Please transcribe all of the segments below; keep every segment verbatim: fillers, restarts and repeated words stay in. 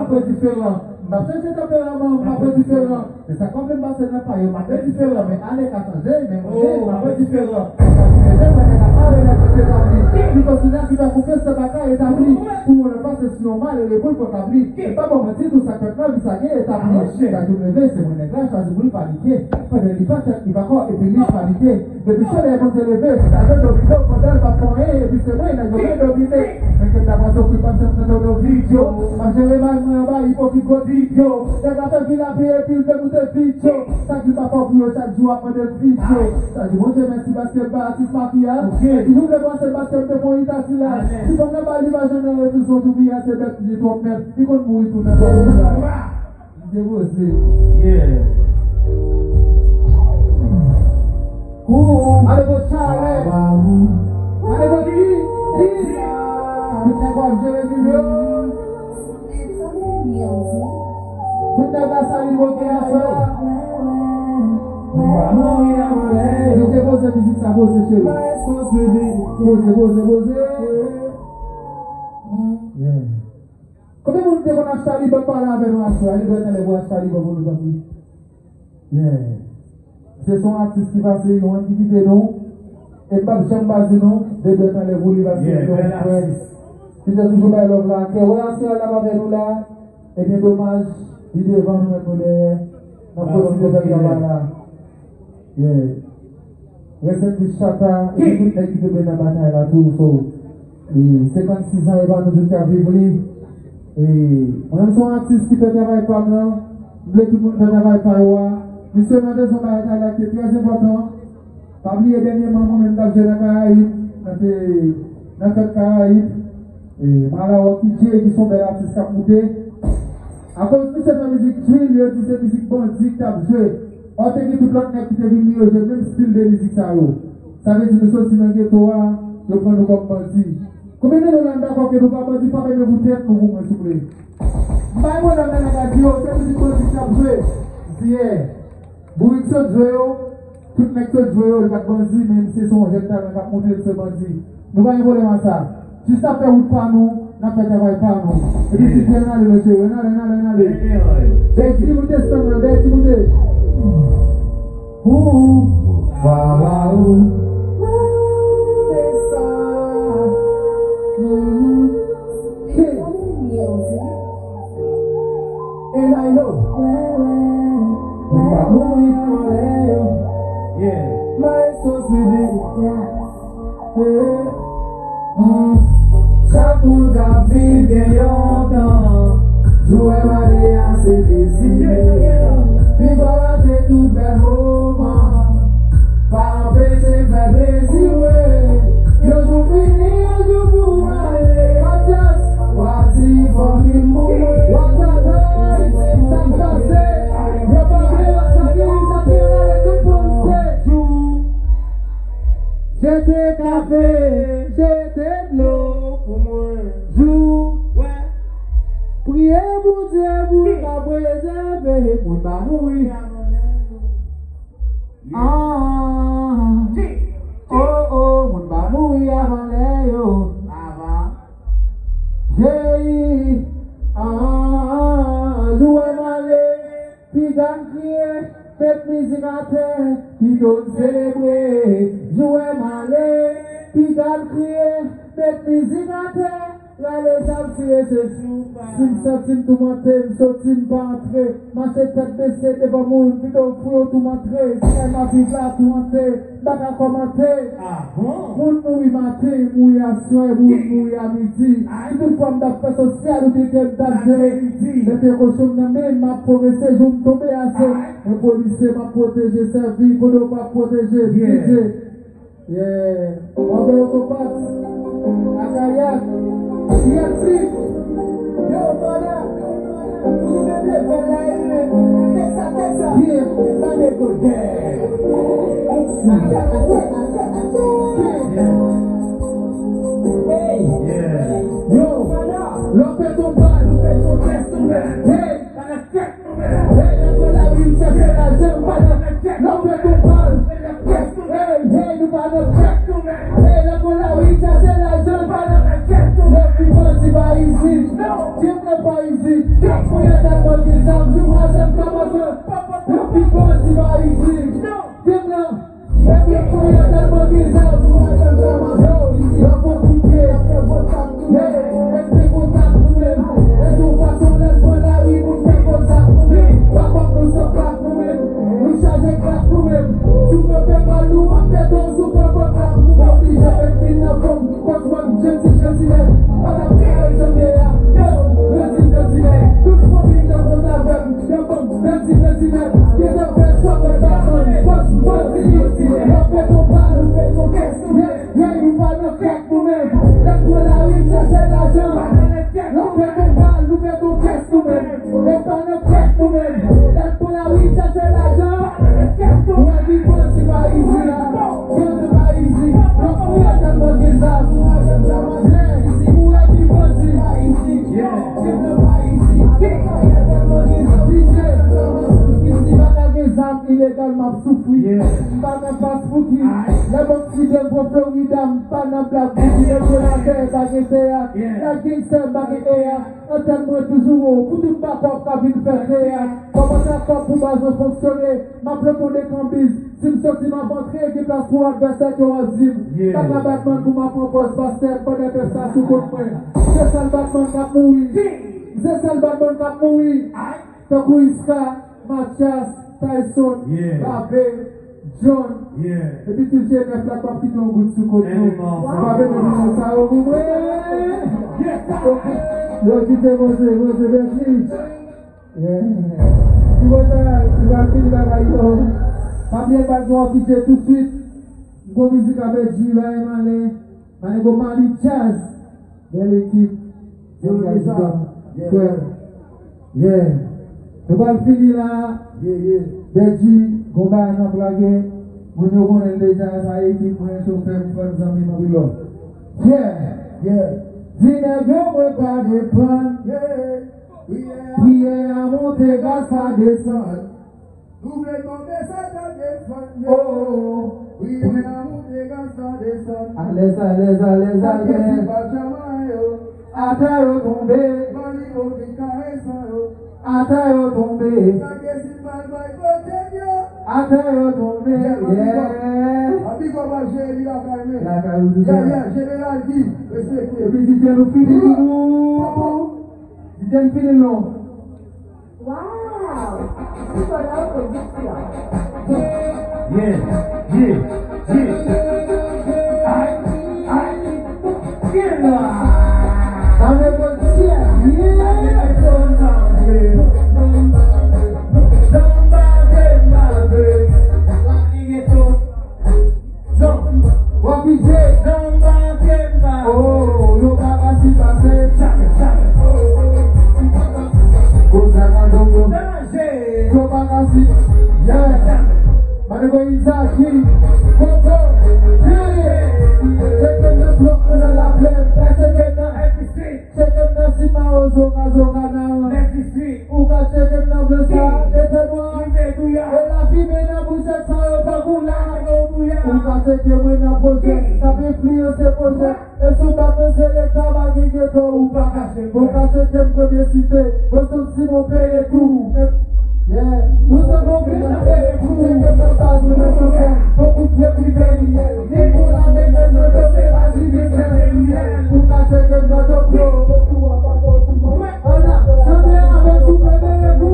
m ap rediferan. M ap chanje tanperaman, m ap rediferan. Se sa k ap vin pase nan pa yo, m ap rediferan. Men ane ka chanje, men mwen, m ap rediferan. Sa ki mete mwen nèg ap mare nèg ki te tabli. Li kontinye ki fè konfyans nan bagay etabli. Pou yon lòt pase si yon malere pou l kontab li. E pa bon mwen di tou sa k fèt nan vi sa gen etabli. Sa ki leve, se mwen nèg la chwazi pou l pa li. Pandan li pa tèt, li pa kò, epi li pa lite. Depi solèy Bondye leve, sa yo domine w pandan l p ap fè anyen, epi se mwen nèg yo vle domine. Men ke ta pran sou kwi p ap janm nan domine yo. M ap jere may mwen anba ipokrit gwo tit yo. Nèg la fè vil api epi l vle moute vid yo. Sa di pa fò pou yo, chak jou ap mande m vid yo. Sa di Bondye mèsi paske m pa atis mafya. Toujou vle pase paske m te fon ita sila. Si fanm nan ba li vajan nan refizyon tou piya se bèt li twòp mèt. Li konn mouri tou nan. Depoze. Yeah. Ooh. Ale go chale. Ale go di, di. Tout nèg w ap jere di yo. Tout nèg la sali bote a fè. Yo depoze mizik sa, poze cheri. Poze, poze, poze. Yeah. Konbyen moun te konn ap sali bank pale avè nou aswè a? Leve dwèt anlè pou ap sali bank pou nou tanpri. Yeah. Se son atis ki pase, yon moun ki kite nou. E m p ap janm pa di nou, leve dwèt anlè pou li paske li se yon frè. Li te toujou bay love la. Ke wè aswè a l ap avè nou la. Ebyen domaj, li devan nou menm nou dèyè. N ap kontinye fè travay la. Yeah. Rest in peace Chata, epi tout nèg ki kenbe nan batay la tou. So, e, senkannsis an e pa nou tout k ap viv li. E, mwen menm se yon atis ki fè travay pa m nan. M vle tout moun fè travay pa yo a. Misye nan bezwen bagay la ki te trè enpòtan. Pa bliye dènyèman mwen menm m t ap jwe nan Karayib, nan te, nan fèt Karayib. E, mwen al a Rocky J ki se yon bèl atis k ap moute. Akoz misye fè mizik drill, yo di se mizik bandi ki t ap jwe. Ò te gen tout lòt nèg ki te vin li yo jwe menm stil de mizik sa yo. Sa vle di nou soti nan geto a, yo pran nou kòm bandi. Konbyen nan nou la n dakò ke nou pa bandi, frape men pou tèt nou pou mwen souple. M bay pwoblèm nan nèg la di yo, se mizik bandi ki t ap jwe. M di, yeah. Bourik sot jwe yo, tout nèg sot jwe yo, li pa t bandi, men misye se yon jèn talan k ap montre l se bandi. Nou pa gen pwoblèm ak sa. Jis n ap fè wout pa nou, n ap fè travay pa nou. Epi si jèn ale, mesye, n ale, n ale, n ale. Bèl ti moute, stand nan, bèl ti moute. Ou, ou, ou. And I know. Mwen pa mouri anlè yo. Yeah. Maestro Sidi. Yeah. Mm. Chak moun k ap viv gen yon tan. Jou wè mare a se dezi. Pi gwo a se tout bèl moman. Pa anpeche m fè plezi mwen. Yon jou fini, yon jou pou m ale. Pasyans, w a di fò m vin mouri. Wata boy, sa k pase? Yo pa vle yo sa vini, sa vini ale tout moun se jou. Jete kafe, jete dlo pou mwen. Jou. Priye Bondye pou l ka prezève moun pa mouri. Ah, oh, oh, moun pa mouri avan lè yo. Jeyi, ah, jou wè m ale, piga m kriye, met mizik atè, pito n selebre. Jou wè m ale, piga m kriye, met mizik atè. Rale zam tire se jou. Si m santi m toumante, m soti m pa antre. Mache tèt bese devan moun, videyo pou yo tou montre. Si lè m ap viv la toumante, m pa ka kòmante. Moun mouri maten, mouri aswè, moun mouri a midi. Si toutfwa m t ap fè sosyal, ou te kwè m t ap jere. Lè te kochon m nan men m, m ap pwomese jou m tonbe ase. Mwen polisye, m ap pwoteje, sèvi kodo m ap pwoteje, pije. Yeah. Anvè otopat, Akayak, Kriyatif. Yo, fana. Toujou menm level la, e men. Tèks sa, tèks sa. Yeah. Sa de kote. Hey. Yeah. Yo, fana. Lè w fè ton bal, ou fè ton tèks, ou fè. Hey. Hey, nan pran lari m chache lajan, m pa nan. Nan pran ton bal. Hey, hey, nou pa nan. Hey, nan pran lari m chache lajan, m pa nan. Yo, pi bandi pa isit. Tim nan pa isit. Yo, pou y a dat mwen gen zam, di mwen zam kòmanse. Yo, pi bandi pa isit. Tim nan. Epi kounye a tèlman gen zam, yo, yo pran kout pye. Yeah, epi kontak nou menm. Epi yon fason lè n pran lari, moun fè kontak nou menm. Pa kòk nou san plak nou menm. Nou chaje klak nou menm. Si w kanpe mal nou, w ap fè tou, si w kanpe klak nou, w oblije met vin nan fòm. Kot mwen, janti, janti nèg. Pandan m te al janvye a, yo, grandi, grandi nèg. Tout fanmi m nan kont avè m. Yo, bon, grandi, grandi nèg. Gentan fè chwa mwen pa tann. Fòs, fòs, grandi, grandi nèg. Yo, fè ton bal, fè ton kès. Yeah, yeah, nou pa nan kèk nou menm. Lè n pran lari, n chache lajan. Yo, fè ton bal, nou fè ton kès nou menm. Yo pa nan kèk nou menm. Lè n pran lari, n chache lajan. Ou wè ki bandi pa isit la. Bandi pa isit. Yo, pou y a tèlman gen zam. Yeah. Pou w wè ki bandi pa isit. Yeah. D J, si pa ta gen zam ilegal, m ap soufri. Yeah. M pa nan fast food. Lè m okside gwo Florida, m pa nan Black Booty. Lè m yo la tè, pa gen teyat. Yeah. Lè gangsta, pa gen eya. Antèn mwen toujou wo. Pou tout bakòp ka vin fè teyat. Kòmanse ak kòb pou baz mwen fonksyone. M ap loto de kanbiz. Si m soti, m ap antre, gen plas pou advèsè ke w ap di m. Yeah. Kaka Batman pou m ap pran pòz pastè, m pandan pèp sa sou kont mwen. Se sèl Batman k ap mouri. Se sèl bad man k ap mouri. Tankou Iska, Mathias, Tyson, Yeah. Babe, John. Yeah. Epi tout G nèf la k ap kite yon goud sou kont nou. Anyway. Pa vle di nou sa yo pou mwen. Yes, sir. Yo kite Bondye, Bondye beni. Yeah. Ti bòtay, li va fini bagay yo. Pa bliye bal yo affiché tout suit. Gwo mizik avèk G Y Malen. Manigo Mali Jazz. Bèl ekip. Yo, Bèl deja. Ekip. Yeah. Yeah. Nou pral fini la. Yeah, yeah. Dèdi, gon bagay n ap lage. Moun yo konnen deja, sa ekip mwen, chofè m, fanm, zanmi m, anpil love. Yeah. Yeah. Di nèg yo mwen pa depann. Yeah. Priyè a monte, gras la desann. Double tonbe, Satan defann yo. Oh. Priyè a monte, gras la desann. Alèz, alèz, alèz, alèz. Atè yo tonbe. Atè yo tonbe. Atè yo tonbe. Yeah. Epi di Dye nou fini pou nou. Di Dye nou fini non. Wow! Super production. Yeah, yeah, yeah. Ay, ay. Gen la. Dame Bondye. Yeah. Zomba, zomba, zomba. Zomba, zomba, zomba. Wapi je? Oh, yo pa ka si pase. Jamè, jamè. Kote nan donk yo. Yo pa ka si. Yeah. Manigo Izaki. Koko. Yeah. Tcheke nan blòk, nan laplè. Tcheke nan F C. Tcheke m nan Simawo, Zoka, Zoka nan. Ou ka tcheke m nan Blanchard, Etènwa. E lafimen nan bouchèt sa yo tankou la. Ou ka tcheke mwen nan pwojè k ap enfliyanse pwojè. E sou bak nan selekta pa gen geto, ou pa ka tcheke. Ou ka tcheke m Premye Site, Boston Simon peye tou. Yeah. Boston Simon peye tou. Tcheke m nan baz mwen nan Chanpèn. Tankou vye privè li ye. Ni pou lame men nan do se pa di li fè. Ou ka tcheke m nan Tokyo. Ann chante avèk ou, bebe, pou.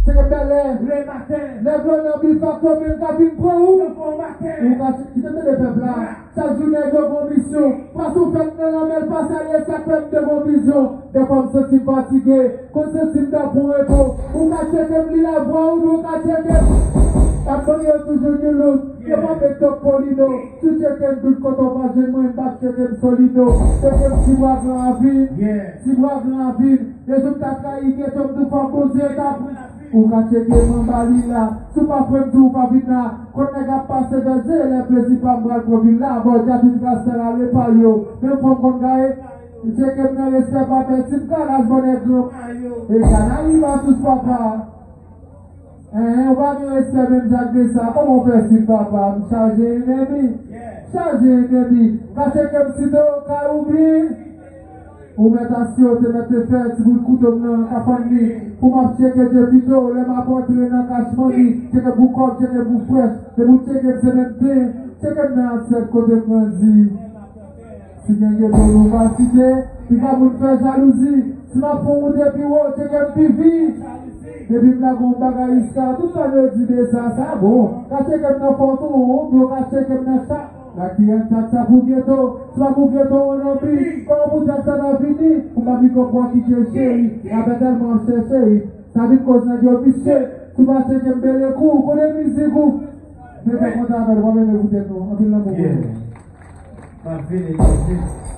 Tcheke m bèlè. Nèg yo nan bif ak yo menm ka vin pran ou. Ou ka kite m tande pèp la. Chak jou nèg yo gon misyon. Pase w fèt nan lanmè l pase ale sa k fè m te gon vizyon. Dèfwa m santi m fatige. Konn santi m ta pran repo. Ou ka tcheke m li lavwa ou, ou ka tcheke m. Ap ban yo toujou New Look. Yo pa met top Polino. Si w tcheke m tout kote w pa jwenn mwen, m pa tcheke m Solido. Tcheke m Tibwa Gran Ravin. Tibwa Gran Ravin. Depi m ta trayi geto m tou fò Bondye ta pran. Ou ka tcheke m anba li la. Si w pa frè m tou ou pa vin la. Kot nèg ap pase vèze lè plezi pa m pral pran vin la. Bò dja tout rasta rale pa yo. Men fò m konn gaye. Tcheke m nan respè pa pè si m ka laj bò nèg gran. E Janayi pa sous papa. Enhen, ou pa gen respè menm jan ak de sa. Kòman w fè swiv papa m? Chaje enemi. Chaje enemi. Ka tcheke m si do kay ou byen. Ou mèt asye w te mèt te fè ti bout kouto m nan kafann li. Pou m ap tcheke je pito lè m ap antre nan kachman li. Tcheke pou kòb, tcheke pou frèch. Depi w tcheke m se menm ten. Tcheke m nan asyèt kote m grandi. Si gen geto nou pa site, piga moun fè jalouzi. Si m ap fè yon wout epi wo, tcheke m pi vit. Depi m lage yon bagay iska, tout sa yo di de sa, sa bon. Ka tcheke m nan fòtou, ou blo ka tcheke m nan chat. La ki entak sa pou geto, sa pou geto an anpi. Kòman pou tchak sa ta fini? Ou pa pikòp bwa ki ke cheri, apè tèlman chèche. Sa vin koz nèg yo visye, si w pa tcheke m bele kou, ou konnen mizik ou. Men fè kontan avè l, mwen menm ekoute nou, anpil lanmou pou nou. M ap vini, m ap vini.